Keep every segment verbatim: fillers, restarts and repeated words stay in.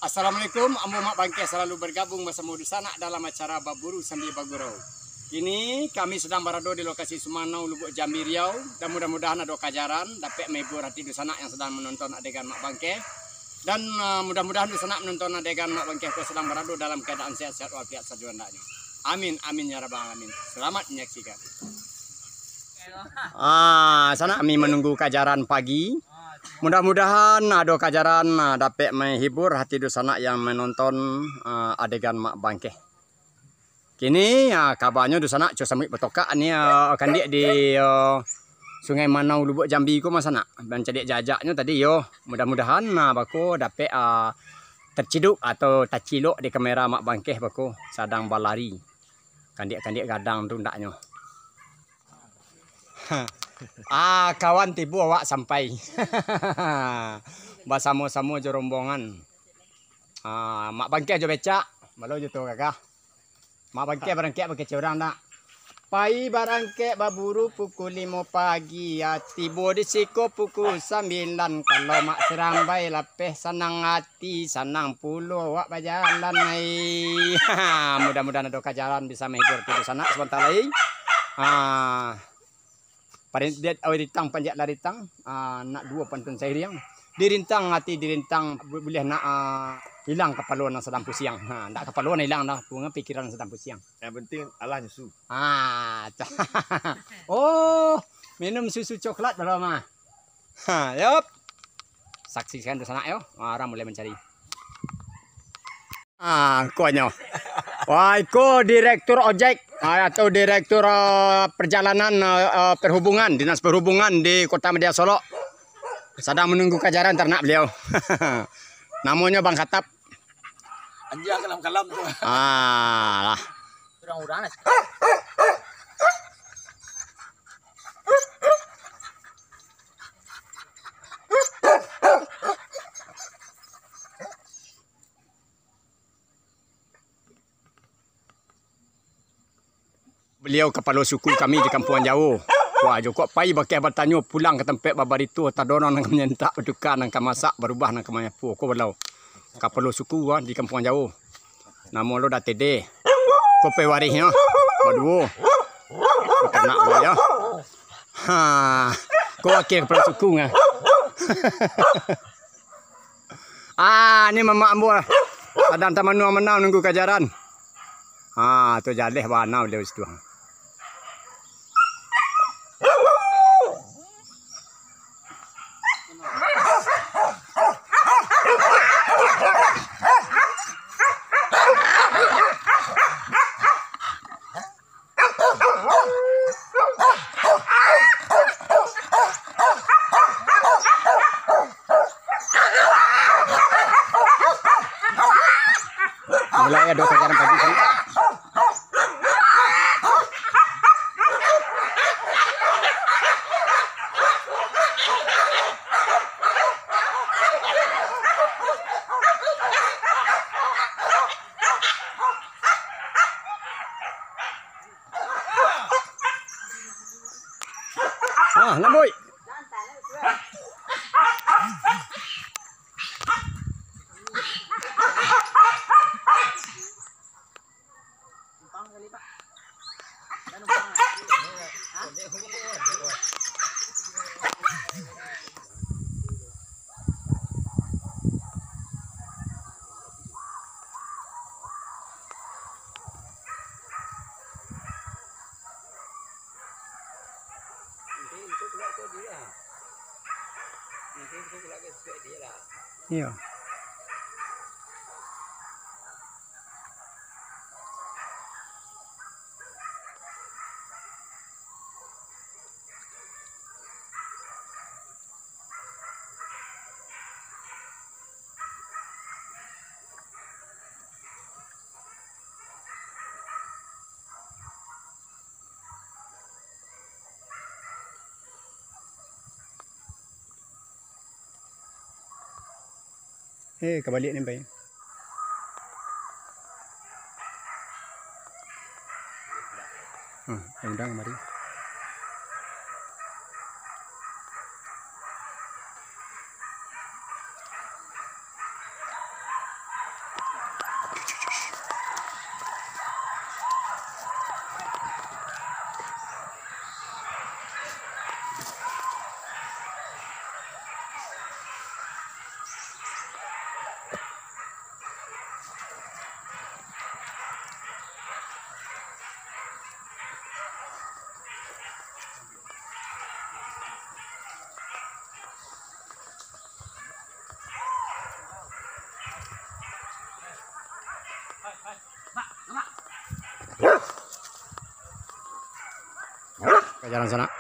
Assalamualaikum, ambo Mak Bangkeh salalu bergabung basamo dunsanak dalam acara Baburu Sambil Bagurau. Kini kami sadang barado di lokasi Sumanau, Lubuak Jambi, Riau, dan mudah-mudahan ado kajaran dapek mahibur hati dunsanak yang sadang manonton adegan Mak Bangkeh. Dan, ah, mudah-mudahan dunsanak manonton adegan Mak Bangkeh ko sadang barado dalam keadaan sehat-sehat walafiat sajo andaknyo. Amin, amin ya rabbal alamin. Selamat menyaksikan. Ah, sanak kami manunggu kajaran pagi. Mudah-mudahan ado kajaran, ah, dapek mahibur hati dunsanak yang manonton, ah, adegan Mak Bangkeh. Kini, ah, kabanyo dunsanak co sambuik batokak ni, ah, kandiak di, ah, Sungai Manau Lubuak Jambi ko mah sanak. Mancaliak jajaknyo tadi yo. Mudah-mudahan, ah, bako dapek, ah, terciduk atau tacilok di kamera Mak Bangkeh bako sadang balari. Kandiak-kandiak gadang tu ndaknyo. Ah, kawan, tibo awak sampai. Basamo-samo jo rombongan. Ah, Mak Bangkeh jo becak, balo jo tu gagah. Mak Bangkeh barangkek bakecek urang dak? Pai barangkek baburu pukul limo pagi, ah, tibo di siko pukul sambilan. Kalau Mak Serambai lapeh sanang ati, sanang pulo awak bajalan ai. Mudah-mudahan ado kajaran bisa mahibur tibo sanak sabanta lai. Ah. Parin-, dia, oh, rintang panjak lah rintang, ah, nak duo pantun sairiang. Dirintang ati dirintang, bu-, buliah nak, ah, ilang kapalo nan sadang pusiang. Ha, ndak kapalo nan ilang dah, bunga pikiran nan sadang pusiang. Yang penting alah nyusu. Ah, oh, minum susu coklat baru mah. Ha, yop. Saksikan tu sanak yo. Ah, orang mulai mencari. Ah, konyo. Wah, iko direktur ojek, ah, atau direktur, ah, perjalanan, ah, ah, perhubungan, dinas perhubungan di Kota Madya Solok. Sadang menunggu kajaran ternak beliau. Namonyo Bang Katap. Anjing kalam-kalam tu. Ah, lah. Urang-urang lah. Baliau kapalo suku kami di Kampuang Jawo. Wah, jokok pai bakeh batanyo, pulang ka tampek babarito, tadonong nan ka manyantak, batuka nan ka masak, barubah nan ka manyapu. Ko baliau kapalo suku, ah, di Kampuang Jawo. Namo lo Datede. Ko pawarihnyo baduo. Ko tanak lo yo. Ha, ko wakil kapalo suku ngah. Ah, ni mamak ambo lah. Sadang tamanuang-manuang nunggu kajaran. Ah, tu jaleh bana baliau situ. Mulai ado kajaran pagi kan. Ah, lambuik. Iyo. Eh, kabaliak ni, pai. Hmm, undang mari. Ka jalan sanak.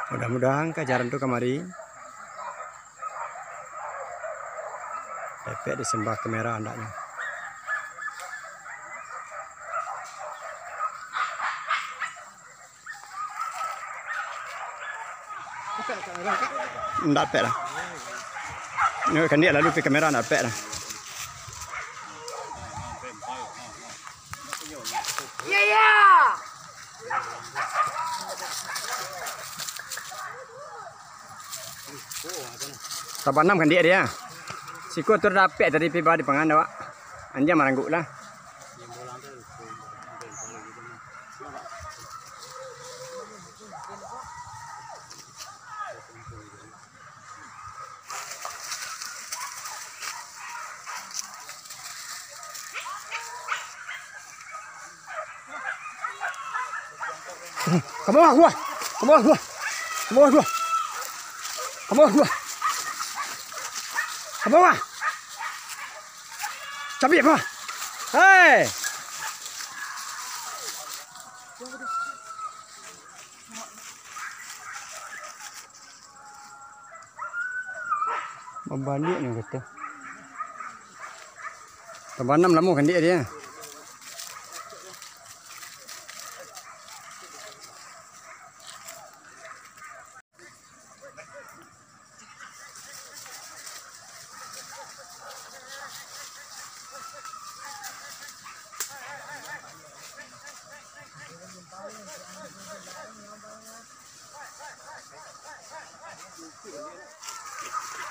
Mudah-mudahan kajaran tu kamari dapek disembah kamera andaknyo. Ndak dapek lah. Ni kandiak lalu pi kamera ndak dapek lah. Iya, iya. Tabanam kandiak dia. Siko tu dapek tadi pi ba di pangan awak. Anjiang marangguak lah. Ka bawah gua. Ka bawah gua. Ka bawah gua. Ka bawah gua. Ka bawah. Cabiak ka bawah. Hei. Babaliak nyo kato. Tabanam lamo kandiak dia.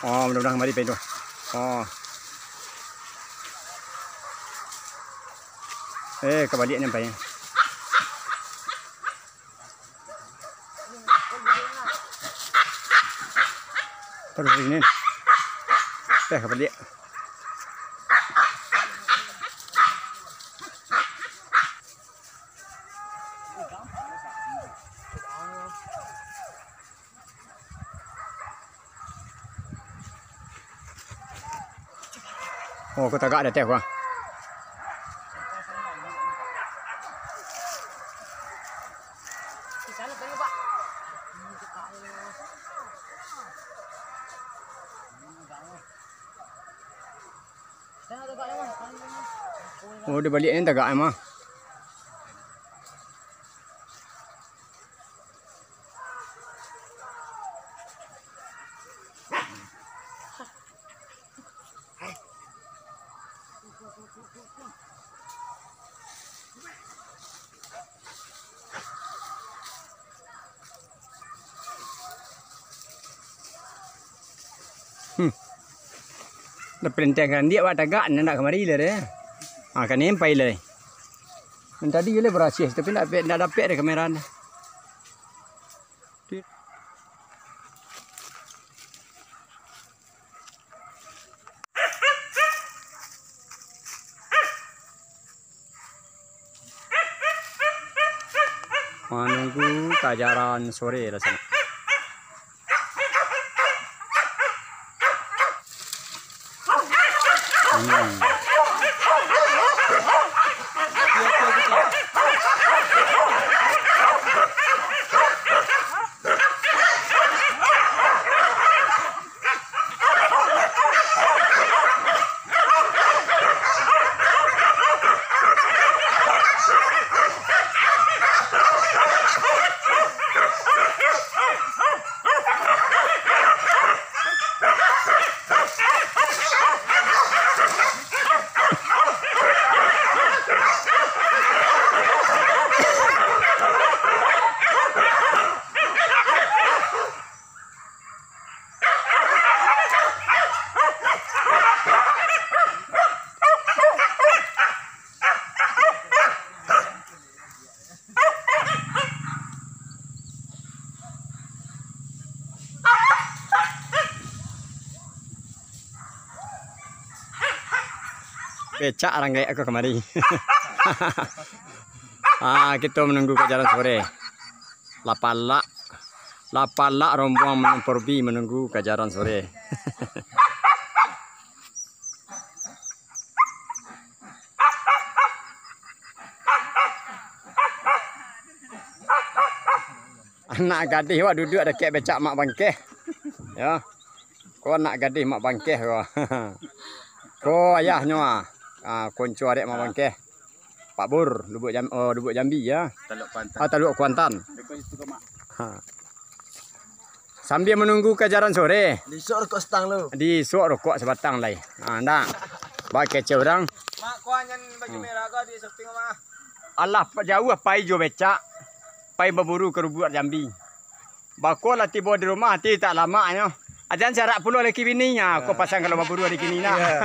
Oh, mudah-mudahan kamari pai tu. Oh. Eh, kabaliak nyo pai. Terus sini. Eh, kabaliak. Oh, ko tagak di ateh ko. Oh, di baliak ni tagak mah. Hmm. Dah perintah kandiak, wak tagak, ndak kamari lah deh. Ah, kan nempai lah. Nan tadi lah barasiah, tapi ndak dapek, ndak dapek deh kamera dah. Manunggu kajaran sore lah sanak. Hmm. Becak ranggaik aku kamari. Ah, kito manunggu kajaran sore. Lapalak, lapalak rombongan manumporbi manunggu kajaran sore. Anak gadih wak duduak dakek becak Mak Bangkeh. Yo. Ko anak gadih Mak Bangkeh ko. Ko ayahnyo ah. Ah, konco arek Mak Bangkeh. Pak Bur, Lubuk Jam-, oh, Lubuk Jambi ya. Taluk Kuantan. Ah, Taluk Kuantan. Dekat situ ko, Mak. Ha. Sambia manunggu kajaran sore. Diisuak rokok satang lu. Diisuak rokok sabatang lai. Ha, ndak. Bakecek urang. Mak, kuah nyan baju merah ko di syuting, Mak. Alah, pa-, jauah pai jo becak. Pai baburu ka Lubuak Jambi. Bako lah tibo di rumah, ati tak lamaknyo. Ajan sarak pulo laki bini, ha, ko pasang kalau baburu ari kini nah. Iyo.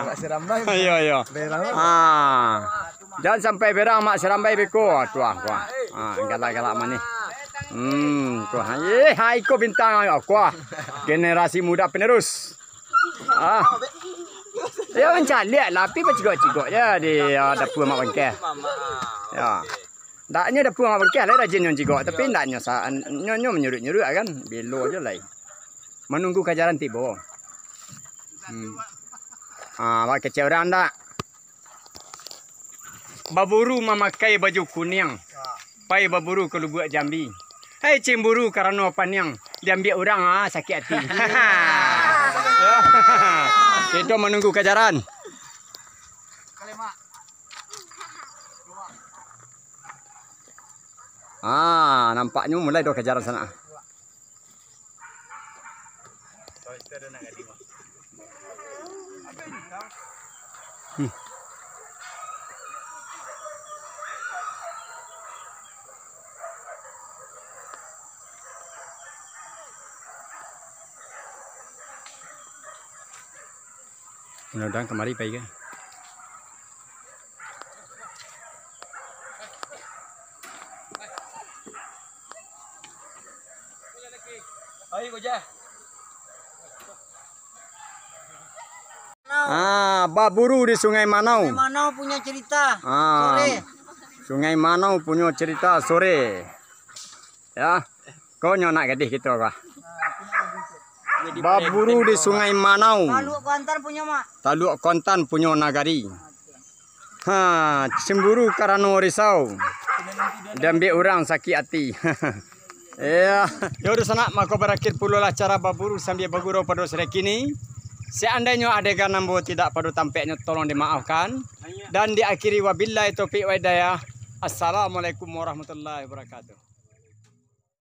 Awak sirambai. Iyo, iyo. Berang. Ha. Jan sampai berang mak sirambai beko. Tuah, tuah. Ha, galak-galak manih. Hmm, tuah. Eh, hai ko bintang, kuah. Generasi muda penerus. Ah. Yo, mancaliak lah, tapi bacigok-cigok je di, ah, dapua Mak Bangkeh. Yo. Ndaknyo dapua Mak Bangkeh lai rajin nyo cigok, tapi ndaknyo sa-, nyo, nyo manyuruik-nyuruik kan. Bilo je lai. Manunggu kajaran tibo. Hmm. Ah, bakecek urang ndak? Baburu mamakai baju kuniang, pai baburu ka Lubuak Jambi. Hai cimburu karano paniang, diambiak urang, ah, sakik ati. Kito manunggu kajaran. Ah, nampaknyo mulai doh kajaran sanak. Hmm. Mudah-mudahan kamari pai ka. Ah, baburu di Sungai Manau. Sungai Manau punyo cerita. Ah, sore. Sungai Manau punyo cerita sore. Ya. Ko nyo anak gadih kito ko. Baburu di Sungai Manau. Taluk Kuantan punyo, Mak. Taluk Kuantan punyo nagari. Ha, cemburu karano risau. Diambiak urang sakik ati. Iyo. Yo, dunsanak, mako barakhir pulolah acara baburu sambia bagurau pado sore kini. Seandainyo adegan ambo tidak pado tampeknyo, tolong dimaafkan. Dan diakhiri wabillahi taufik wa hidayah. Assalamualaikum warahmatullahi wabarakatuh.